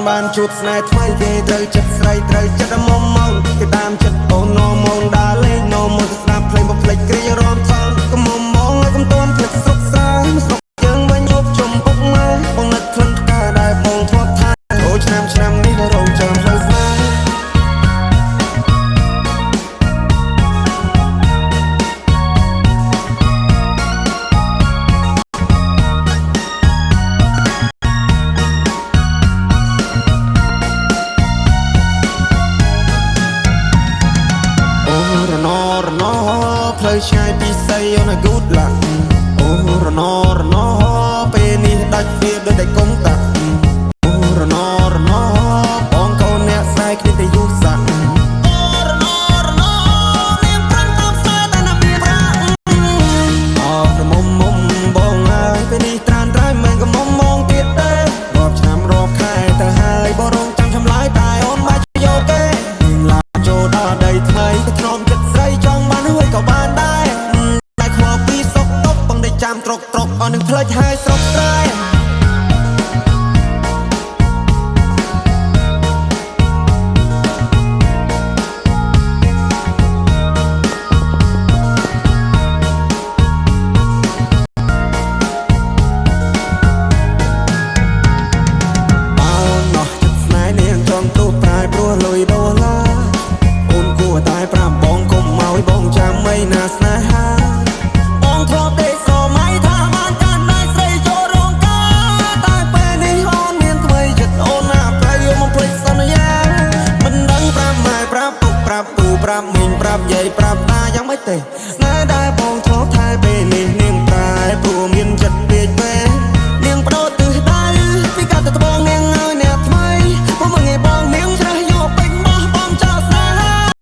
បានជួបស្នេហ៍ថ្មីគេត្រូវចិត្តស្រីត្រូវចិត្តមុំមកគេតាមចិត្តអូននមងដើរលេងនមមកស្ដាប់ភ្លេងបំភ្លេចគ្រារំថនកុំមុំមកឲ្យកុំតន់ភ្លេចស្រុកស្រែស្រុកយើងវិញជួបជុំពុកម៉ែបងនឹកក្លិនផ្កាដែលបងធ្លាប់ថាអូឆ្នាំឆ្នាំនេះរងចាំផ្លូវស្នេហ៍ អូរណរណផ្លូវឆ្ងាយពីស័យអូនឲ្យ good luck អូរណរណពេលនេះដាច់វាដូចតែកុងតាក់អូរណរណបងកូនអ្នកស្រែគ្មានតែយុស័កអូរណរណនាងប្រាំតាមស្នេហ៍តែណាមានប្រាក់អបរមុំមុំបងហើយពេលនេះត្រានត្រៃមិនក៏មុំមងទៀតទេរាប់ឆ្នាំរាប់ខែទៅហើយបងរងចាំចម្លើយតែអូនបាច់យកទេនឹងឡើងចូលដល់ដីថ្មីទៅធ្នមចិត្តស្រីចង់បានហើយក៏បានដែរតែខ្វល់ពីសុកតុកបងដេកចាំត្រុកត្រុកអស់នឹងផ្លេចហើយស្រុកស្រែ បើណោះចិត្តស្នេហ៍នាងចង់ទោះប្រែព្រោះលុយដុល្លារអូនគួរតែប្រាប់បងកុំឲ្យបងចាំអីណាស្នេហាបងធ្លាប់ដេកស្រមៃថាបានកាន់ដៃស្រីចូលរោងការតែពេលនេះអូនមានថ្មីចិត្តអូនណាប្រៃយកមកភ្លេចសន្យាមិនដឹងប្រាប់ម៉ែប្រាប់ពុកប្រាប់ពូប្រាប់មីងប្រាប់យាយប្រាប់តាយ៉ាងម៉េចទេ